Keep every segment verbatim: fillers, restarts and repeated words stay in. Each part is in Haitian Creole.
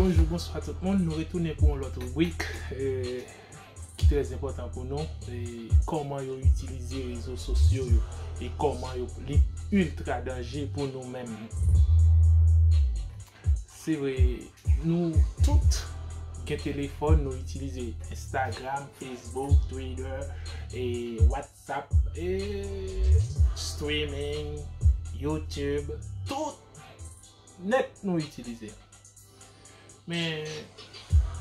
Bonjou, bonswa tout moun. Nou retounen pou yon lòt ribrik, eh, ki trè enpòtan pou nou. E kòman yo itilize rezo sosyo yo. E kòman yo, li iltra danje pou nou menm. Se vre, nou tout gen telefòn, nou itilize Instagram, Facebook, Twitter, e WhatsApp, e streaming, YouTube, tout nèt nou itilize. Men,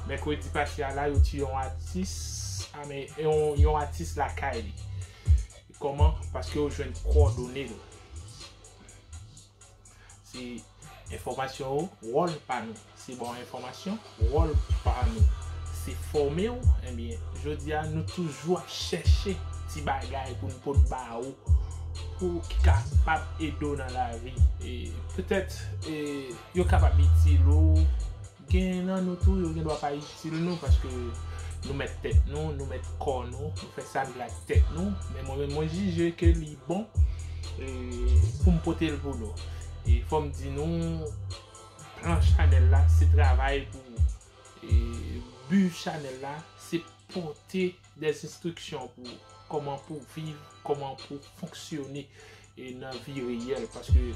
mèkredi pase a la, yo tiye yon atis, a, men, yon, yon atis lakay li. Kòman? Paske yo jwenn kòdone l. Se enfòmasyon yo, wòl pa nou. Se ba w enfòmasyon, wòl pa nou. Se fòme w, ebyen, jodi a, nou toujou ap chèche ti bagay pou n pot ba ou, pou ki kapab ede w nan lavi. E petèt, e, yo kapab itil ou. Gen nan nou tou, yo gen dwa pa itil nou, paske nou mèt tèt nou, nou mèt kò nou, nou fè sa n vle ak tèt nou. Men mwen menm, mwen jije ke li bon, e, pou m pote l pou nou. E fò m di nou, plan chanèl la, se travay pou ou. E bi chanèl la, se pote dèzinstriksyon pou ou, kòman pou w viv, kòman pou w fonksyone, e nan vi reyèl. Paske,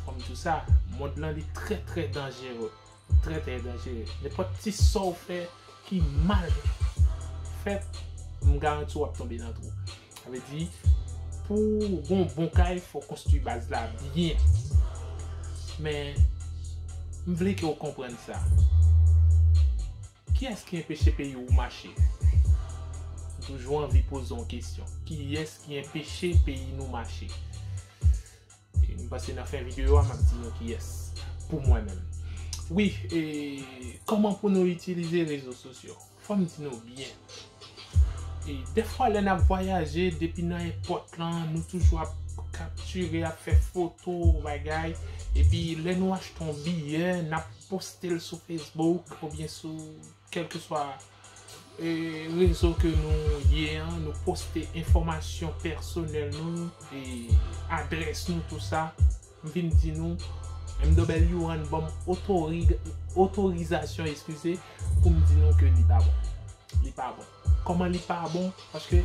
fò m di w sa, mond lan li trè, trè danjere. Trè, trè danjere. Nenpòt ti sa w fè ki mal fèt, m garanti w ap tonbe nan twou. Sa vle di, pou w gon bon kay, fò w konstwi baz la byen. Men, m vle ke w konprann sa. Kiyès ki enpeche peyi w mache? M toujou anvi poze yon kesyon. Kiyès ki enpeche peyi nou mache? E m panse nan fen videyo a, m ap di nou kiyès. Pou mwen menm. Wi, e kòman pou nou itilize rezo sosyo? Fò m di nou byen. E dèfwa, lè n ap vwayaje, depi nan èpòt lan, nou toujou ap kaptire, ap fè foto, bagay. Epi, lè nou achte yon biyè, n ap poste l sou Facebook oubyen sou kèlkeswa, e, rezo ke nou ye an, nou poste enfòmasyon pèsonèl nou, e, adrès nou, tou sa. M vin di nou, M W rann ban m otori-, otorizasyon, eskize, pou m di nou ke li pa bon. Li pa bon. Kòman li pa bon? Paske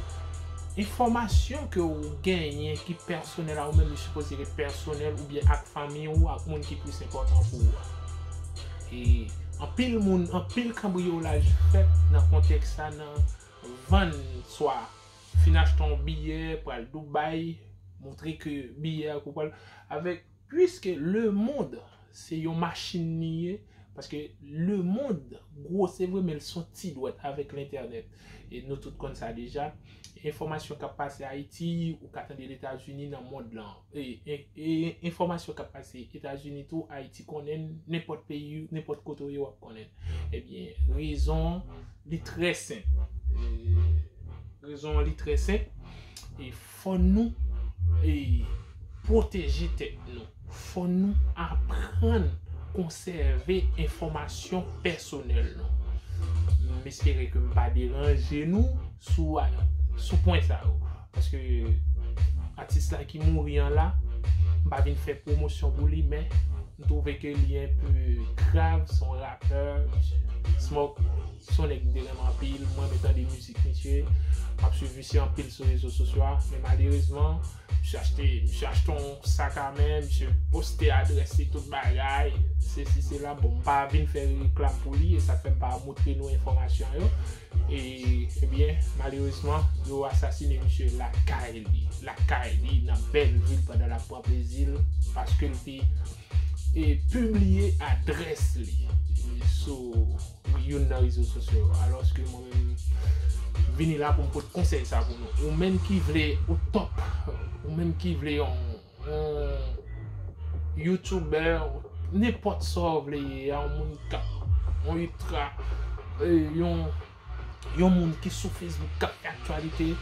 enfòmasyon ke w genyen ki pèsonèl a ou menm, li sipoze ret pèsonèl oubyen ak fanmi w, ak moun ki plis enpòtan pou ou a. E anpil moun, anpil kanbriyolaj fèt nan kontèks sa, nan vann swa fin achte yon biyè, pral Dubai, montre ke biyè a ke w pral avèk, piske lemonn se yon machin li ye, paske lemonn gwo, se vre, men l se yon ti dwèt avèk lentènèt. E nou tout konn sa deja. Enfòmasyon k ap pase Ayiti, ou ka tande Letazini nan mond lan. E, e, e enfòmasyon k ap pase Etazini tou, Ayiti konnen, nenpòt peyi, nenpòt kote w ye, w ap konnen. Ebyen, rezon, li trè senp. E, rezon, li trè senp. E fò nou, e, pwoteje tèt nou. Fò nou aprann konsève enfòmasyon pèsonèl nou. M espere ke m pa deranje nou sou, sou pwen sa yo. Paske atis la ki mouri an la, m pa vin fè pwomosyon pou li, men m twouve ke li enpe grav, se yon rapè, Smoke, se yon nèg m te renmen anpil, mwen renmen tande mizik misye, m ap swiv misye anpil sou rezo sosyo a, men malerezman, misye achte, misye achte yon sak a men, misye poste adrès li, tout bagay, sesi, sela. Bon, m pa vin fè reklam pou li, e sa k fè m pa montre nou enfòmasyon yo. E, ebyen, malerezman, yo asasine misye lakay li, lakay li, nan bèl vil, pandan l ap pran plezi l, paske l te, e, pibliye adrès li sou youn nan rezo sosyo yo. Alòske mwen menm, vini la pou m pote konsèy sa pou nou. Ou menm ki vle o top, ou menm ki vle yon yon YouTuber, nenpòt sa w vle ye, yon moun k ap, yon iltra, e, yon, yon moun ki sou Facebook k ap fè aktyalite,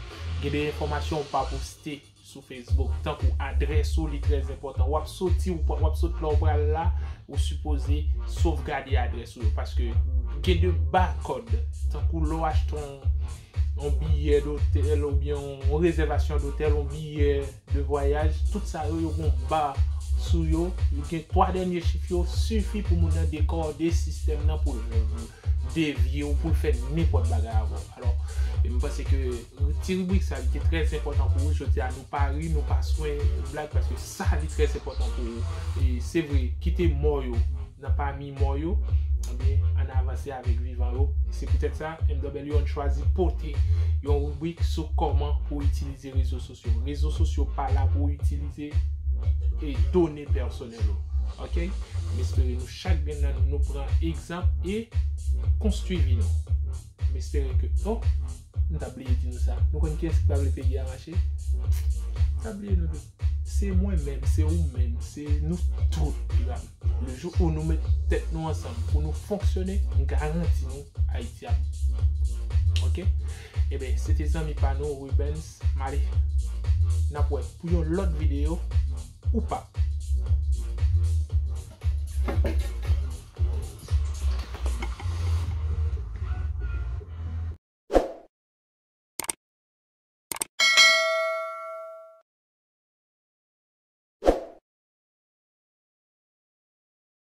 gen de enfòmasyon ou pa poste sou Facebook, tankou adrès ou, li trè enpòtan. W ap soti, w ap sot la w pral la, ou sipoze sovgade adrès ou yo, paske gen de bakòd, tankou lè w achte yon yon biyè dotèl oubyen yon rezèvasyon dotèl, yon biyè de vwayaj, tout sa yo, yo gon ba sou yo, gen twa dènye chif yo sifi pou moun nan dekòde sistèm nan, pou l devye w, pou l fè nenpòt bagay avè w. Alò, e m panse ke ti ribrik sa li te trè enpòtan pou ou. Jodi a, nou pa ri, nou pa swen blag, paske sa li trè enpòtan pou ou. E se vre, kite mò yo nan pami mò yo, ebyen, ann avanse avèk vivan yo. Se poutèt sa, M W N chwazi pote yon ribrik sou kòman pou itilize rezo sosyo. Rezo sosyo pa la pou itilize e done pèsonèl ou. Oke? M espere nou chak grenn nan nou, nou pran egzanp e konstwi vi nou. M espere ke, oh, m ta bliye di nou sa. Nou konn kiyès ki pa vle peyi a mache? M ta bliye nou tout. Se mwen menm, se ou menm, se nou tout ki la. Le jou où nou met tèt nou ansanm pou nou fonksyone, m garanti nou, Ayiti ap. Oke? Ebyen, se te zanmi pa nou, Rubens. M ale. N ap wè pou yon lòt videyo ou pa.